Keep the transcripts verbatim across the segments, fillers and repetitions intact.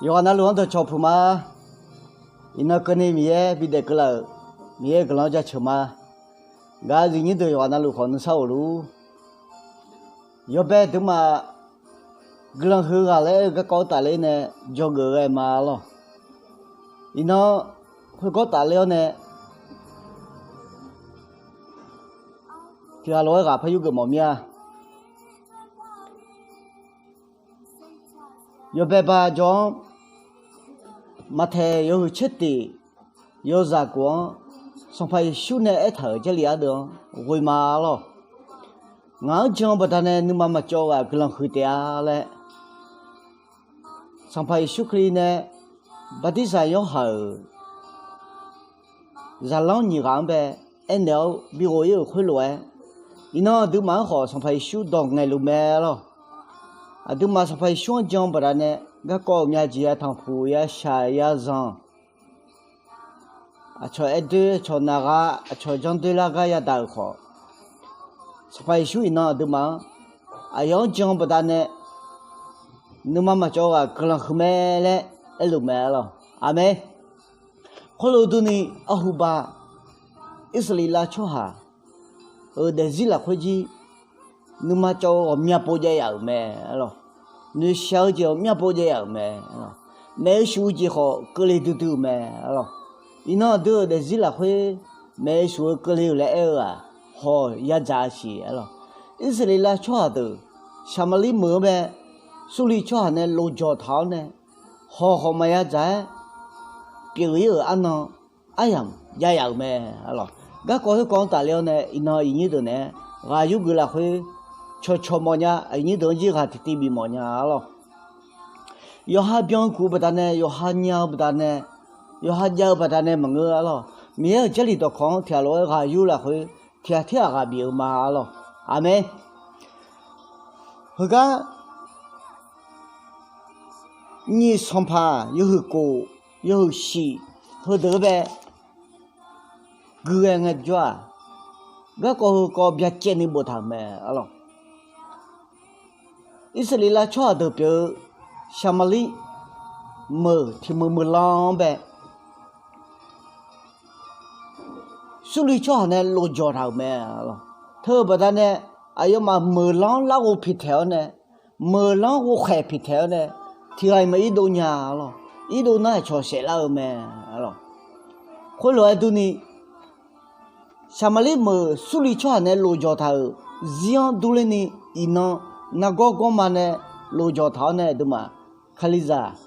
Yawqghaq navluf-anr dawqcawq puq ma. Iqnan keuvni Miqyaer bidaef keuvlaf-euq Miqyaer guiqlanq-anr jaceuq ma. Gaq-eu zifnyir deuq yawqghaq navluf khawf nuisar of luf-ur. Yawbae deuqmaf guiqlanq huiq ghaq laer aer-eu garkawv tafler nae dzawgeuf ghae ma lawq. Iqnan khoergawr tafler-awr nae tiqghaq lof-aer ghaq par yurgeuf mawf mir-a. Yawbae ba jawr-anr Maqtaeq yawhuiq tser tiq yawzaq kof-anr Sanqpaq Yeqsur nae aertaq-euq Jarlif ardeuv-anr ghoe ma lawq. Ngaq-anr jan-eu baqdanae nuima maqcawv-eu ghaq guiqlanq huiq taef-a laer Sanqpaq Yeqsur Kali nae Bartirsaq Yorhaq-euq zaqlanr nyiq ghaq-anr bae aernaeq-awr bighof ir-euq khoerlof-aer, iqnan aqduimaf-anr khawf Sanqpaq Yeqsur dawq ngaeqluf mae lawq. Aqduimaf Sanqpaq Yeqsur-anr jan-eu baqdanae garkawv-euq myav jeq ya tanqpuq ya shaq ya zanq, aqcawq aer doer, aqcawq naq gha, aqcawq janr doer lar gar yadaq-euq khawf, Sanqpaq Yeqsur iqnan aqduimaf-anr aqyawf-anr jan-eu baqdanae nuima maqcawv ghaq guiqlanq huiq mae laer aerluf mae lawq. Aqmeq. Khoerlof durni, arhuba Irsaqleqlav tsawrhaq-euq daefzir lafkhoer jir nuima cawv-eu ghawqmya pov jav yaf-euq mae lawq. Noeqshaq-eu jeq ghawqmya pov jav yaf-euq mae. Maeq-eu shuf-eu jeq khawf keuvle duidui-euq mae lawq. Iqnan aqdui-euq daefzir lafkhoer maeq-eu shuf-eu keuvle-euq laer aer-eu-aq, hawq yadzaq-a siq lawq. Irsaqleqlav tsawrhaq deuq Saqmaqlir meuq-anr bae Surli tsawrhaq nae lofjawq taq-awr nae, hawq khawf maqya dzaq-aer pyeuf ir-euq arnan aryamq jav yaf-euq mae lawq. Garkawv khoerkawv-anr tafler-awr nae iqnan iqnyir deuq naeq-aer ghaq yurgeuf lafkhoer cawqcawq mawfnya, iqnyir deuq-anr jir ghaq tiqtiv bifmawf nya lawq. Yawqha byan-eu kuq-eu baqdanae, yawqha nya-eu baqdanae, yawqha jav-eu baqdanae maqngeur-a lawq. Miqyaer-euq Jarlif dawqkawq-anr tiqghaq lof-aer ghaq yur lafkhoer tiqghaq tirghaq ghaq bif-eu ma lawq. Aqmeq. Heugar nyiq sanqpaq yawhuiq kof yawhuiq shif heudeuq-anr bae guiqghae ngaejawr-aq, garkawv heukawv byacaevni boftaq-euq mae lawq. Irsaqleqlav tsawrhaq deuq pyeuf-eu Saqmaqlir meuq tiq meuq meuq lan-anr bae Surli tsawrhaq nae lofjawq taq-euq mae lawq. Teu-eu baqdanae aqyawfmaf meuq lan-anr larghov piqtaeq-awr nae, meuq lan-anr ghovkhaeq piqtaeq-awr nae, tiqghaq-iq maqir dov nya lawq. Ir dov nar aqcawq saeflar-eu mae lawq. Khoerlof-aer durni, Saqmaqlir meuq Surli tsawrhaq nae lofjawq taq-euq zir-anr durler ni, iqnan nargawr gawrma nae lofjawq taq-awr nae aqduimaf Kalizaq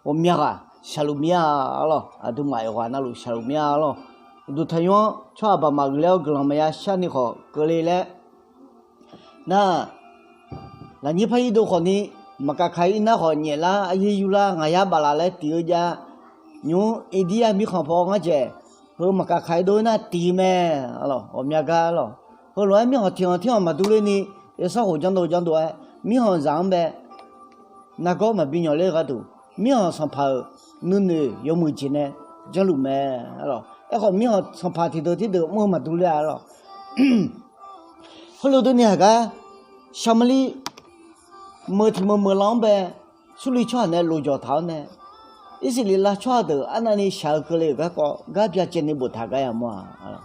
ghawqmya ghaq shaqluf mir-a lawq. Aqduimaf yawqghaq navluf shaqluf mir-a lawq. Uqduq tanqnymr-anr tsawrhaq baqmaf uiqler-awr guiqlanq maqya sharni khawf keuvle laer nar, lafnyir par ir dov khawfni, maqkaq kaq ir nar khawf nyaeflar, aryaer yurlar, ngaq yar baflaf laer tiq-eu jav. Nymq-mr India mirkhanq paw ngar dzaeq heu maqkaq kaq ir dov-ir nar tiq mae lawq. Ghawqmya gar lawq. Heulof-aer mirkhanq tiq khanq tirkhanq maqdur ler ni, yawsanr khof janrdov janrdov-aer mirkhanqzaq-anr bae nargawr maqbi nyawq ler gharduq, mirkhanq sanqpaq-euq nuinoeq yawmuiq jeq nae janrluf mae lawq. Aerkhawf mirkhanq sanqpaq tiqdeuq tiqdeuq mr-eu maqdur ler-a lawq. Khoerlof durni haqgar Saqmaqlir meuq tiq meuq meuq lan-anr bae Surli tsawrhaq nae lofjawq taq-awr nae, Irsaqleqlav tsawrhaq deuq arnavni shaq-eu keuvle-euq garkawv gar byacaevni boftaq gar yamawr-a.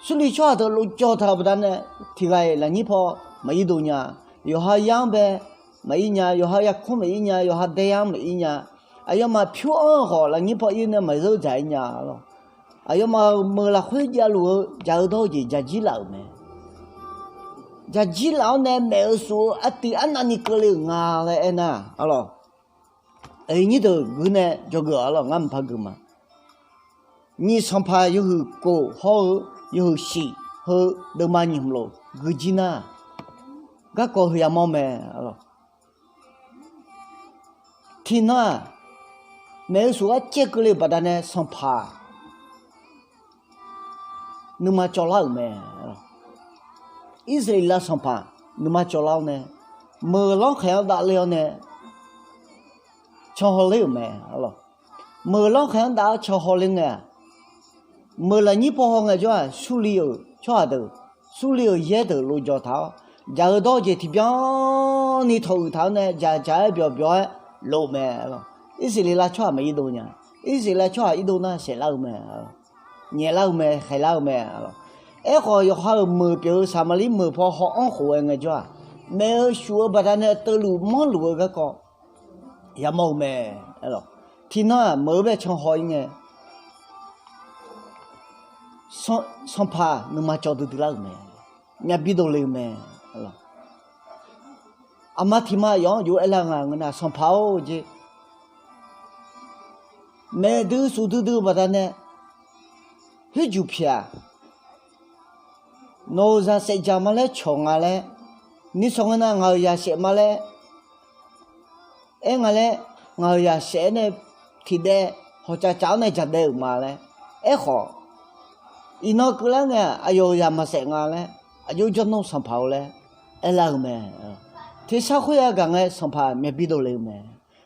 Surli tsawrhaq deuq lofjawq taq-euq baqdanae, tiqghaq-iq lafnyir paw maqir dov nya. Yawqha yar-anr bae maqir nya, yawqha yarkmr maqir nya, yawqha daeyar-anr maqir nya. Aqyawfmaf pyur-anr-eu khawf lafnyir paw ir nae maqzeur dzaq-ir nya lawq. Aqyawfmaf-euq meuq lafkhoer javluf-eu jaq-eu dawr-eu jeq jaqjir laf-euq mae. Jaqjir laf-awr nae maeq-eu shuf-eu artiv arnavni keuvle-euq nga laer aernar, aqlawq, aqyuif nyir deuq guir nae dzawgeuf-awq lawq. Ngar mqpar geuf ma. Nyiq sanqpaq yawhuiq kof hawr-eu yawhuiq shif heu deuvma nyiq hmq lof guijir nar, garkawv heu yamawr mae. Tiqnan-aq, maeq-eu shuf-aer caev keuvle-euq baqdanae sanqpaq nuima cawvlar-euq mae. Irsaqleqlav sanqpaq nuima cawvlar-awr nae, meuq lanrkhaeq-anr davler-awr nae can hawler-euq mae. Meuq lanrkhaeq-anr dav-awr can hawler ngae-aq, meuq lafnyir paw haw ngaejawr-aq, Surli-euq tsawrhaq deuq, Surli-euq yaer deuq lofjawq taq-awr, jaq-eu dawr-eu jeq tiqbyan ni tawq uiq taq-awr nae jaq jaq-aer byawq byawq-aer lof mae. Irsaqleqlav tsawrhaq maqir dov nya. Irsaqleqlav tsawrhaq ir dov nar saeflar-eu mae. Nyaeflar-eu mae, khaeqlar-eu mae. Aerkhawf, yawqha-euq meuq pyeuf-eu Saqmaqliv meuq paw haw-anr khof-aer ngaejawr-aq, maeq-eu shuf-eu baqdanae teuvluf manrluf-eu garkawv yamawr-eu mae. Tiqnan-aq, meuq-eu bae can haw-ir ngae, sanqpaq nuima cawv duidui lar-euq mae. Myavbi dovle-eu mae. Aqma tiqma yawf-anr jov-aer lar nga ngeur nar, Sanqpaq-or, jeq maeq dui suf duidui-eu baqdanae, khoerjuq pyaeq-aq, nawq-euq zaq saef dzaq ma laer cawq nga laer, nishawq ngae nav ngaq-euq zaq saef ma laer aer nga laer, ngaq-euq zaq saef-aer nae tiqdaev hawqcav cav-anr nae jaqdaev-euq ma laer. Aerkhawf, iqnan keuvlar ngae-aq, aqyawf-euq zaq maqsaef nga laer, aqjox jawrnan sanqpaq-or laer aerlar-eu mae. Tersar khoer yagaq ngae, sanqpaq myavbi dovle-eu mae.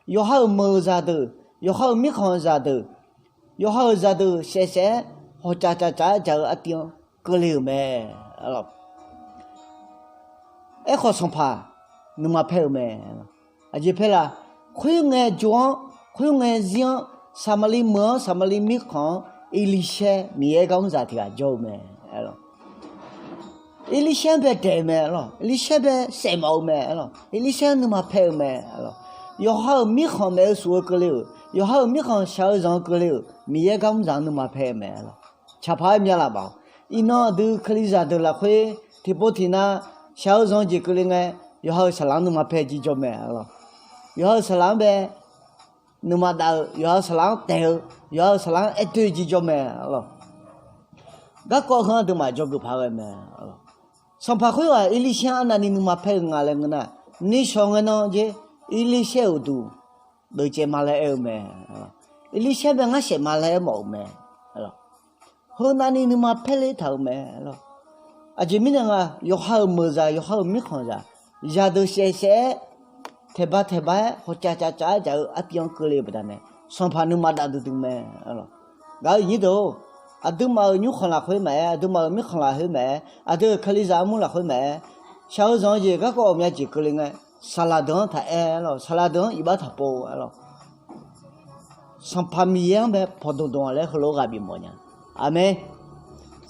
Yawqha-euq meuq-euq zaqdeuq, yawqha-euq mirkhanq-euq zaqdeuq, yawqha-euq zaqdeuq saef saef-aer hawqcav cav cav-aer dzaq-eu artiv-anr keuvle-euq mae. Aerkhawf, sanqpaq nuima paer-eu mae. Aqjeq paer la? Khoerngae jov-anr, khoerngae zir-anr, Saqmaqliv meuq-anr, Saqmaqliv mirkhanq-anr, Erlirsaer Miqyaer gar mr zaq tiq ghaq jawr-eu mae. Erlirsaer-anr bae daeq-eu mae. Erlirsaer bae saef mawf-eu mae. Erlirsaer-anr nuima paer-eu mae. Yawqha-euq mirkhanq maeq-eu shuf-eu keuvle-euq, yawqha-euq mirkhanq shaq-eu zanq-eu keuvle-euq, Miqyaer gar mr zaq-anr nuima paer-eu mae. Tsaqpaq-aer myav laf baf-awq. Iqnan aqdui kalizaq deuq lafkhoer tiqpov tiqnav shaq-eu zanq-eu jeq keuvle ngae, yawqha-euq saqlaq-anr nuima paer jir jawr mae. Yawqha-euq saqlaq-anr bae nuima dav-eu, yawqha-euq saqlaq-anr taeq-eu, yawqha-euq saqlaq-anr aer doe jir jawr mae. Garkawv heu-anr aqduimaf dzawgeuf paq ghae mae. Sanqpaq khoerghaq Erlirsaer-anr arnavni nuima paer-eu nga laer ngeur nar, nishawq ngae nan jer Erlirsaer-euq uqduq deuq caev ma laer aer-eu mae. Erlirsaer bae ngar saef ma laer aermawf-euq mae. Heu navni nuima paer ler taq-euq mae. Aqjeq mirnae nga, yawqha-euq meuqzaq, yawqha-euq mirkhanqzaq, zaqdeuq saef saef-aer, taeqba taeqba-aer hawqcav cav cav-aer dzaq-eu artiv-anr keuvle-eu baqdanae, sanqpaq nuima dav duidui mae. Gaq-eu nyir deuq-or, aqduimaf-euq nymrkhanq lafkhoer maqaer, aqduimaf-euq mirkhanq lafkhoer maqaer, aqdui-euq kalizaq armur lafkhoer maqaer, shaq-eu zanq-eu jeq garkawv ghawqmya jeq keuvle ngae, saqlaq deuq-anr taq aer lawr, saqlaq deuq-anr iqbax taq pov-eu lawr. Sanqpaq Miqyaer-anr bae pawqdmq dmq-a laer heulof-aer ghaq bif mawf nya. Aqmeq.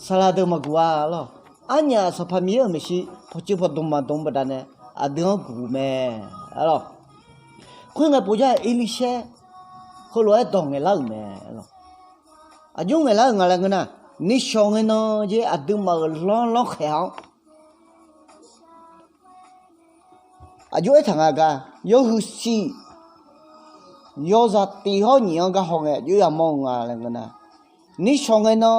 Saqlaq deuq maqguq-a lawr. Arnyaf Sanqpaq Miqyaer-euq maeqshi pawqtsuif pawqdmq maqdmq-eu baqdanae aqdui-anr guq mae. Khoerngae povjar Erlirsaer heulof-aer dawq ngaeqlar-euq mae. Aqjox ngaeqlar-euq nga laer ngeur nar, nishawq ngae nan jer aqduimaf-euq lanrlanr khaeq-anr aqjox aertaq nga gar, yawhuiq shif yawzaq tiq hawr nyiq-anr gar haw ngae aqjox yamawr-eu nga laer ngeur nar, nishawq ngae nan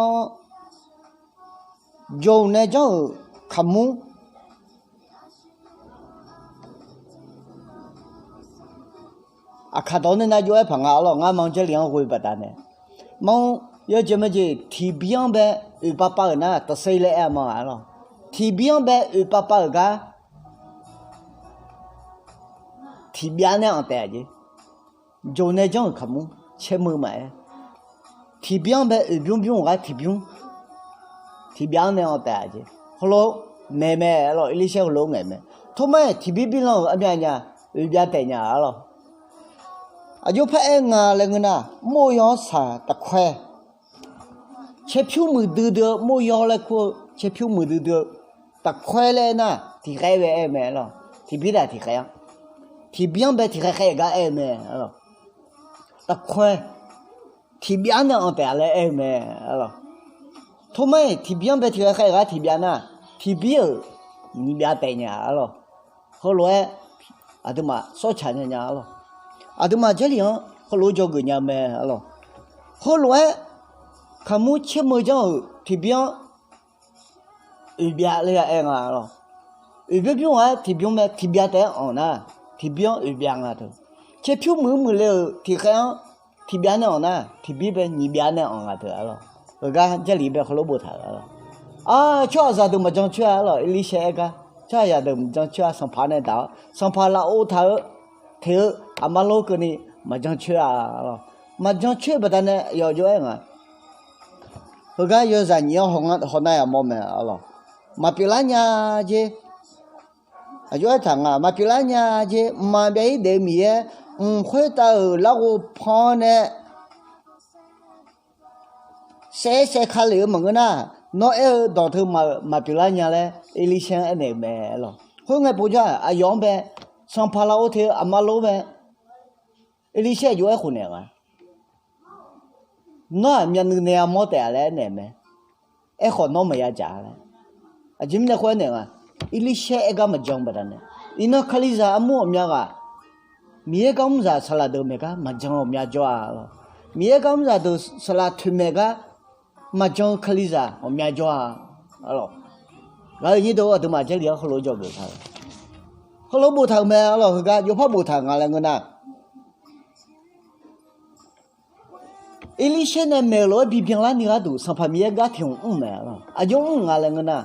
jawq nae janr-euq kaqmur Aqkaq dawq nae nar jov-aer paq nga arlawr, ngar ma-anr Jarlif-anr ghoe baqdanae, ma-anr yawjeq majeq tiqbir-anr bae oeq pav pav-euq nar taqsaer laer aer-a ma arlawr. Tiqbir-anr bae oeq pav pav-euq gar tiqbyav nae anq taef-a jeq. Jawq nae janr-euq kaqmur caermeu maqaer, tiqbyav-anr bae oeq bymr bymr-euq gar tiqbymr tiqbyav-anr nae anq taef-a jeq. Heulof-aer maeq mae arlawr, Erlirsaer heulof-aer ngaeq mae. Tormar-iq tiqbir birlan-euq armyav nya, oeq byav taef nya arlawr. Aqjox par aer nga laer ngeur nar, mr-eu yaw-anr saq taqkoer caerpyur muiqdui dui-eu mr-eu yaw laer kur-eu caerpyur muiqdui dui-eu taqkoer laer aer nar, tiqkhaer bae aer-eu mae arlawr. Tiqbir taq tiqkhaer-anr, tiqbir-anr bae tiqkhaer khaer-euq gar aer-eu mae arlawr. Taqkoer tiqbyav nae anq taef-a laer aer-eu mae arlawr. Tormar-iq tiqbir-anr bae tiqkhaer khaer-euq gar tiqbyav nar, tiqbir-euq nyiq byav taef nya arlawr. Heulof-aer aqduimaf sawrcaq nya nya arlawr. Aqduimaf Jarlif-anr heulof-aer dzawgeuf nya mae arlawr. Heulof-aer kaqmur caermeu janr-euq tiqbir-anr oeq byav laer ya aer nga arlawr. Oeq bymr bymr-aer tiqbymr mae tiqbyav taef-aer anq nar, tiqbir-anr oeq byav nga teu. Caerpyur muiq muiqle-euq tiqkhaer-anr tiqbyav nae anq nar, tiqbir bae nyiq byav nae anq nga teu arlawr. Heugar Jarlif bae heulof boftaq-euq arlawr. Ar, tsawrhaqzaq deuq maqjan coer-a arlawr, Erlirsaer aer gar. Tsawrhaqzaq deuq maqjan coer-a, sanqpaq nae daq-awr sanqpaq lafov taq-eu teq-eu aqma lor keuvni maqjan coer-a arlawr. Maqjan coer baqdanae yawqjawr aer nga. Heugar yawzaq nyiq-anr haw nar yamawr mae arlawr. Maqpyeuf lar nya jer. Aqjox aertaq nga, maqpyeuf lar nya jer. Mqmaq byav-ir daef-eu Miqyaer Mq khoertav-euq larghov pan-awr nae saev-aer saev ka lef-eu maqngeur nar, nawr aer-eu dawq teu maqpyeuf lar nya laer Erlirsaer-anr aernaeq-euq mae lawq. Khoerngae povjawr-aq, aqyawf-anr bae, sanqpaq Laqor te-eu aqma lor mae. Erlirsaer aqjox-aer khofnaeq nga. Nawr-aq myavnuiv nae armawr taef-a laer aernaeq-eu mae. Aerkhawf nawr maqya dzaq laer. Aqjeq mirnae khoer aernaeq nga. Erlirsaer aer gar maqjan-eu baqdanae, iqnan Kalizaq armur ghawqmya ghaq Miqyaer gar mrzaq saqlaq deuq maeq gar maqjan ghawqmya jawr-a lawq. Miqyaer gar mrzaq deuq saqlaq toeqmaeq gar maqjan-eu Kalizaq ghawqmya jawr-a lawq. Gaq-eu nyir-eu aqduimaf Jarlif-anr heulof-aer dzawgeuf ta-eu, heulof-aer boftaq-euq mae lawq. Heugar jovpar boftaq nga laer ngeur nar, Erlirsaer nae maeq-eu lof-aer bi byanlar ni gharduq Sanqpaq Miqyaer gar tiq hmq mr-euq mae lawq. Aqjox mr nga laer ngeur nar,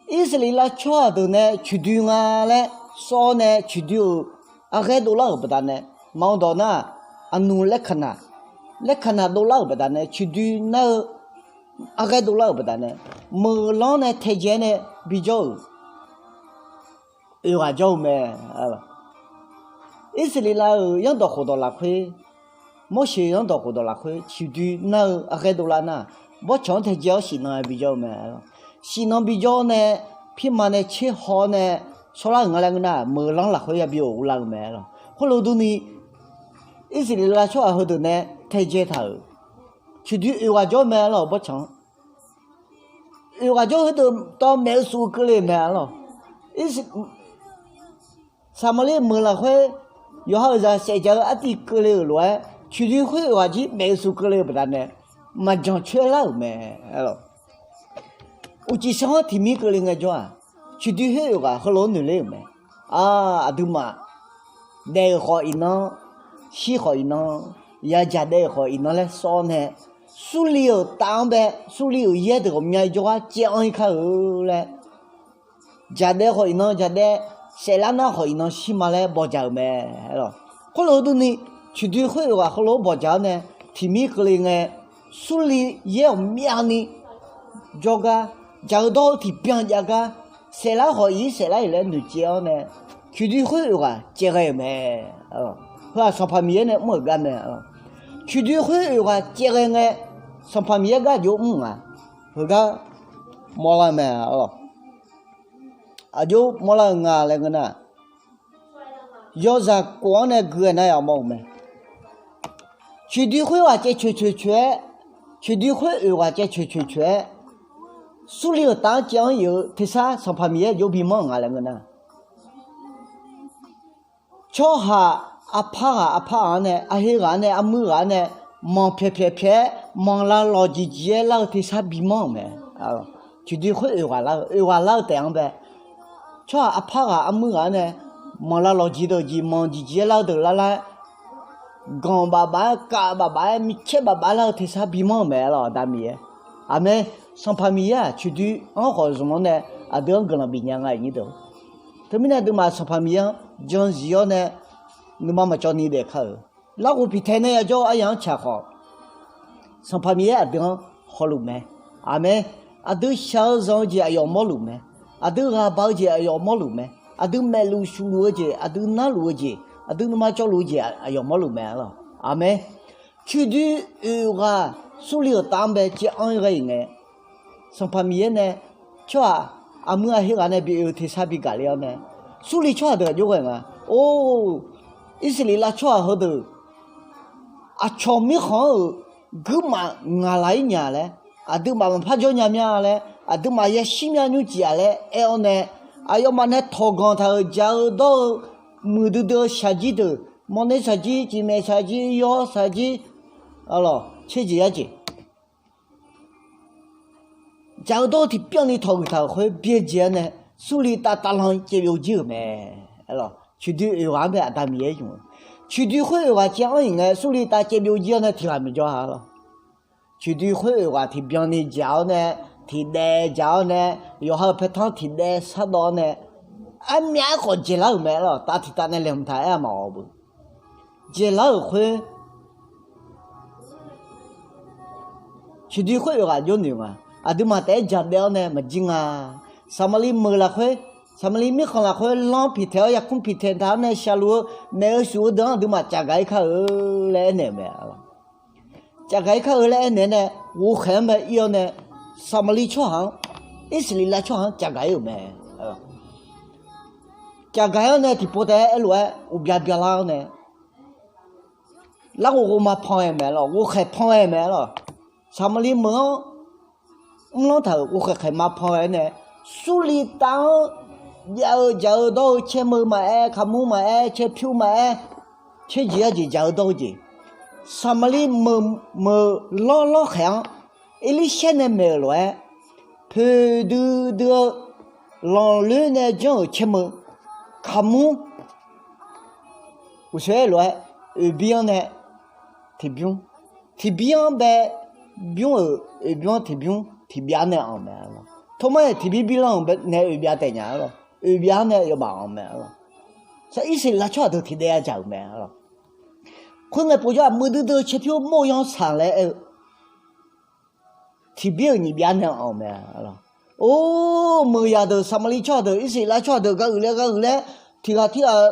Irsaqleqlav tsawrhaq deuq nae coeqdoi nga laer sawr-awr nae coeqdoi-euq arghaer dovlar-euq baqdanae, maqanr dawq nar, aqnuq laerkaqnaq, laerkaqnaq dovlar-euq baqdanae, coeqdoi nar-eu arghaer dovlar-euq baqdanae, meuq lanr nae taedzae-aer nae bijawr-euq oeq ghaq jawr-eu mae. Irsaqleqlav-euq yanrdawq khofdawq lafkhoer, Morseq-euq yanrdawq khofdawq lafkhoer coeqdoi nar-eu arghaer dovlar nar, bawrtsanq-anr taedzae-awr shifnan bijawr-eu mae. Shifnan bijawr-awr nae, pirma nae tserhaw-awr nae shawrlar-euq nga laer ngeur nar, meuq lanr lafkhoer yabi of uvlar-eu mae lawq. Khoerlof durni, Irsaqleqlav tsawrhaq heudeuq nae taedzae taq-euq coeqdoi oeq ghaq jawr mae lawq. Bawrtsanq-anr oeq ghaq jawr heudeuq tawv maeq-eu suf keuvle-euq mae lawq. Saqmaqlir meuq lafkhoer yawqha-euq zaq saef dzaq-eu artiv keuvle-euq lof-aer, coeqdoi khoer oeq ghaq jir maeq-eu suf keuvle-eu baqdanae, maqjanq coer lar-euq mae. Uqcif sanr-anr tiq mir keuvle ngaejawr-aq, coeqdoi khoer oeq ghaq heulof-aer noeq ler-euq mae. Aqduimaf daef-euq khawf iqnan, shir khawf iqnan, yadzaq daef-euq khawf iqnan laer sawr-awr nae, Surli-euq tav-anr bae, Surli-euq yaer deuq ghawqmya jawrgar caev anr-ir kar-eu laer, jaqdaev khawf iqnan jaqdaev, saeflar nar khawf iqnan shir ma laer bawqdzaq-euq mae. Khoerlof-eu durni, coeqdoi khoer oeq ghaq heulof-aer bawqdzaq-awr nae, tiq mir keuvle ngae, Surli yaer ghawqmyani jawrgar, jaq-eu dawr-eu tiqbyan jav gar, saeflar khawf ir saeflar-iq laer noeqcaev-awr nae, coeqdoi khoer oeq ghaq caev ghae-euq mae. Heu-aq Sanqpaq Miqyaer nae mr-euq gar mae. Coeqdoi khoer oeq ghaq caev ghae ngae, Sanqpaq Miqyaer gar aqjox mr nga. Heugar mawrlar-eu mae. Aqjox mawrlar-eu nga laer ngeur nar, yawzaq khof-anr nae gui-aer nar yamawr-euq mae. Coeqdoi khoer ghaq caev coeq coeq coeq-aer, coeqdoi khoer oeq ghaq caev coeq coeq coeq-aer, Surli-euq tav-anr caev anr-ir-eu tersar Sanqpaq Miqyaer aqjox bimanr-euq nga laer ngeur nar, tsawrhaq aqpar ghaq aqpar ghaq-anr nae, aqher ghaq-anr nae, armuir ghaq-anr nae, manq pyaeq pyaeq pyaeq-aer manq lavlawq jeq jeq-aer lar-eu tersar bimanr-euq mae. Coeqdoi khoer oeq ghaq lar-eu, oeq ghaq lar-eu taef-anr bae, tsawrhaq aqpar ghaq armuir ghaq-anr nae, manq lavlawq jeq deuq jeq manq jeq jeq-aer lar-eu deuq lar lar-aer, ganq baf baf-aer, kav baf baf-aer, micaer baf baf-aer lar-eu tersar bimanr-euq mae lawq, Aqda Miqyaer. Aqmeq. Sanqpaq Miqyaer-aq coeqdoi-anr khawf zmq-anr nae aqdui-anr guiqlanq bifnya nga iqnyir deuq. Teumirnae aqduimaf Sanqpaq Miqyaer-anr janzif-awr nae nuima maqcawv ni daef kar-euq, larghov piqtae nae yajawr-eu aryaq-anr tsaq khawf, Sanqpaq Miqyaer aqdui-anr hawluf mae. Aqmeq. Aqdui shaq-eu zanq-eu jeq aqyawf mawrluf mae. Aqdui ghaq baq-eu jeq aqyawf mawrluf mae. Aqdui maefluf shuqluf-eu jeq, aqdui narluf-eu jeq, aqdui nuima cawvluf-eu jeq aqyawf mawrluf mae lawq. Aqmeq. Coeqdoi oeq ghaq Surli-euq tav-anr bae caev anr-ir ghae-iq ngae, Sanqpaq Miqyaer nae tsawrhaq aqmuir aqher ghaq nae bi oe-eu tersar bi gaq ler-awr nae, Surli tsawrhaq deuq aqjox ghae nga. Or, Irsaqleqlav tsawrhaq heudeuq aqcawq mirkhanq-anr-euq guirmaf ngaq laq-ir nya laer, aqduimaf maqpar jawr nya mya laer, aqduimaf yashir mya nymr cif-a laer aer-awr nae, aqyawfmaf nae tawq ganq taq-euq jaq-eu dawr-eu muiqdui dui-eu shaqjir deuq, mawrner shaqjir, cifmaeq shaqjir, yawr shaqjir, alawq, tserjeq yarjeq, jaq-eu dawr-eu tiqpyawrni tawq ghuiq taq-euq khoer byaerdzae-awr nae, Surli tav tavlanq caevbyov jir-euq mae. Coeqdoi oeq ghaq-anr bae Aqda Miqyaer ymq-eu, coeqdoi khoer oeq ghaq caev anr-iq ngae, Surli tav caevbyov jir-awr nae tiq ghaq maeq jawr-a lawq. Coeqdoi khoer oeq ghaq tiqbyanni jaq-awr nae, tiqdaev jaq-awr nae, yawqha-euq paertanr tiqdaev shardawv-awr nae, armyav-aer khawf dzaeqlar-euq mae lawq. Tav tiqtav nae laeqhmq taq-aer aqmaf-awq beu dzaeqlar-euq khoer, coeqdoi khoer oeq ghaq jawrnoeq nga. Aqduimaf taef-aer jaqdaev-awr nae maqjir nga. Saqmaqliv meuq lafkhoer Saqmaqliv mirkhanq lafkhoer lanr piqtaeq-awr yarkmr piqtaeq taq-awr nae shaqluf-eu maeq-eu shuf-eu deuq-anr aqduimaf cavgaq-ir kar-eu laer aernaeq-euq mae. Cavgaq-ir kar-eu laer aernaeq-aer nae, ghovkhaeq-anr bae ir-awr nae, Saqmaqliv tsawrhaq-anr, Irsaqleqlav tsawrhaq-anr cavgaq-ir-euq mae. Cavgaq-ir-awr nae tiqpov taef-aer aerlof-aer uqbya byalar-awr nae, larghov ghov ma pan-aer mae lawq, ghovkhaeq pan-aer mae lawq. Saqmaqliv meuq-anr mrlanr taq-euq ghovkhaeq khaeq ma pan-aer nae, Surliv tav-anr jav-eu jaq-eu dawr-eu caermeu maqaer, kaqmur maqaer, caerpyur maqaer, caerjeq yarjeq jaq-eu dawr-eu jeq, Saqmaqliv meuq meuq lawr lawrkhaeq-anr Erlirsaer nae maeq-euq lof-aer, poeqdui dui-eu lanqloer nae janr-euq caermeu, kaqmur, uqshoe-aer lof-aer, oeqbir-anr nae tiqbymr, tiqbir-anr bae bymr-euq oeqbymr-anr tiqbymr tiqbyav nae anq mae lawq. Tormar-aer tiqbir birlanr-euq nae oeqbyav taef nya-a lawq, oeqbyav-anr nae yawmaf anq mae lawq. Sar Irsaqleqlav tsawrhaq deuq tiqdaev ya jaq-euq mae lawq. Khoerngae povjawr-aq, muiqdui dui-eu caerpyur mawr-eu yanr saq laer aer-eu tiqbir-euq nyiq byav nae anq mae lawq. Or, meuq yaq deuq, Saqmaqliv tsawrhaq deuq, Irsaqleqlav tsawrhaq deuq gaq uiq laer gaq uiq laer, tiq ghaq tirghaq-eu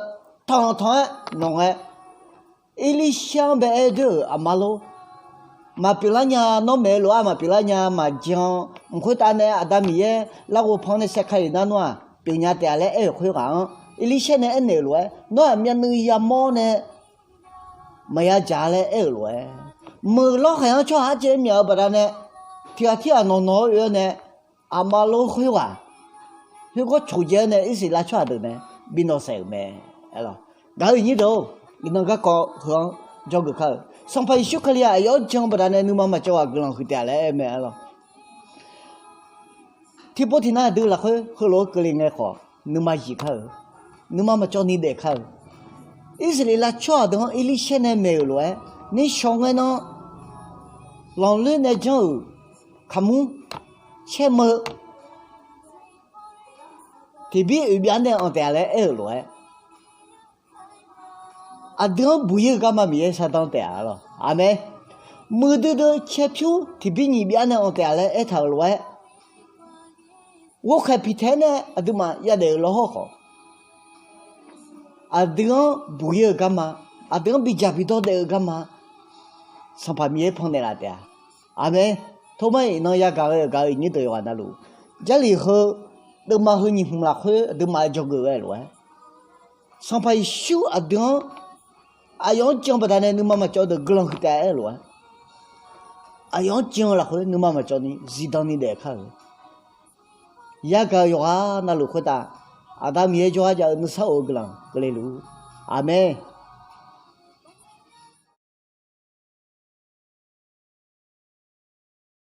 tanq tanq-aer nawq ngae, Erlirsaer-anr bae aer doer-euq aqma lor, maqpyeuflar nya, nawr maeq-eu lof-aer maqpyeuflar nya, maqjan. Mq khoertav nae Aqda Miqyaer larghov pan-anr nae saerka-iq nar nawr-aq pyeufnya taef-a laer aer-euq khoerghaq-anr, Erlirsaer nae aernaeq-euq lof-aer, nawr-aq myavnuiv yamawr nae maqya dzaq laer aer-euq lof-aer, meuq lawrkhaeq-anr tsawrhaq arcaev-aer myaq-eu baqdanae, tiq ghaq tirghaq nawq nawq-eu oe-awr nae, aqma lor khoerghaq, khoergawr coqdzae-awr nae Irsaqleqlav tsawrhaq deuq nae bi nawq saef-euq mae. Gaq-eu iqnyir deuq-or, iqnan garkawv heu-anr dzawgeuf kar-eu, Sanqpaq Yeqsur Kali-aq aqyawf-anr jan-eu baqdanae nuima maqcawv ghaq guiqlanq huiq taef-a laer aer mae-a lawq. Tiqpov tiqnav aqdui lafkhoer heulof-aer keuvle ngae khawf, nuima zif kar-eu, nuima maqcawv ni daef kar-eu. Irsaqleqlav tsawrhaq deuq-anr Erlirsaer nae maeq-euq lof-aer, nishawq ngae nan lanqloer nae janr-euq kaqmur, caermeu, tiqbir oeqbyav nae anq taef-a laer aer-euq lof-aer, aqdui-anr buq-ir-eu garma Miqyaer shardanr taef-a lawq. Aqmeq. Muiqdui dui caerpyur tiqbir nyiq byav nae anq taef-a laer aertaq-euq lof-aer, ghovkhaeq piqtaeq-aer nae aqduimaf yadaef-euq lawrhawr khawf, aqdui-anr buq-ir-eu garma, aqdui-anr bidzaq bidawr daef-eu garma, Sanqpaq Miqyaer pannaeq laf taef-a. Aqmeq. Tormar-iq iqnan yagaq-eu gaq-eu iqnyir deuq yawqghaq navluf, Jarlif heu deuvma heu nyiq hmq lafkhoer aqduimaf-eu dzawgeuf ghae lof-aer, Sanqpaq Yeqsur aqdui-anr aqyawf-anr jan-eu baqdanae nuima maqcawv deuq guiqlanq huiq taef-a aer-eu lof-aer, aqyawf-anr jan-eu lafkhoer nuima maqcawv ni zifdan ni daef kar-eu. Yagaq-eu yawqghaq navluf khoertav, Aqda Miqyaer jawrgar jav-eu nuisar of-eu guiqlanq keuvle luf-ur. Aqmeq.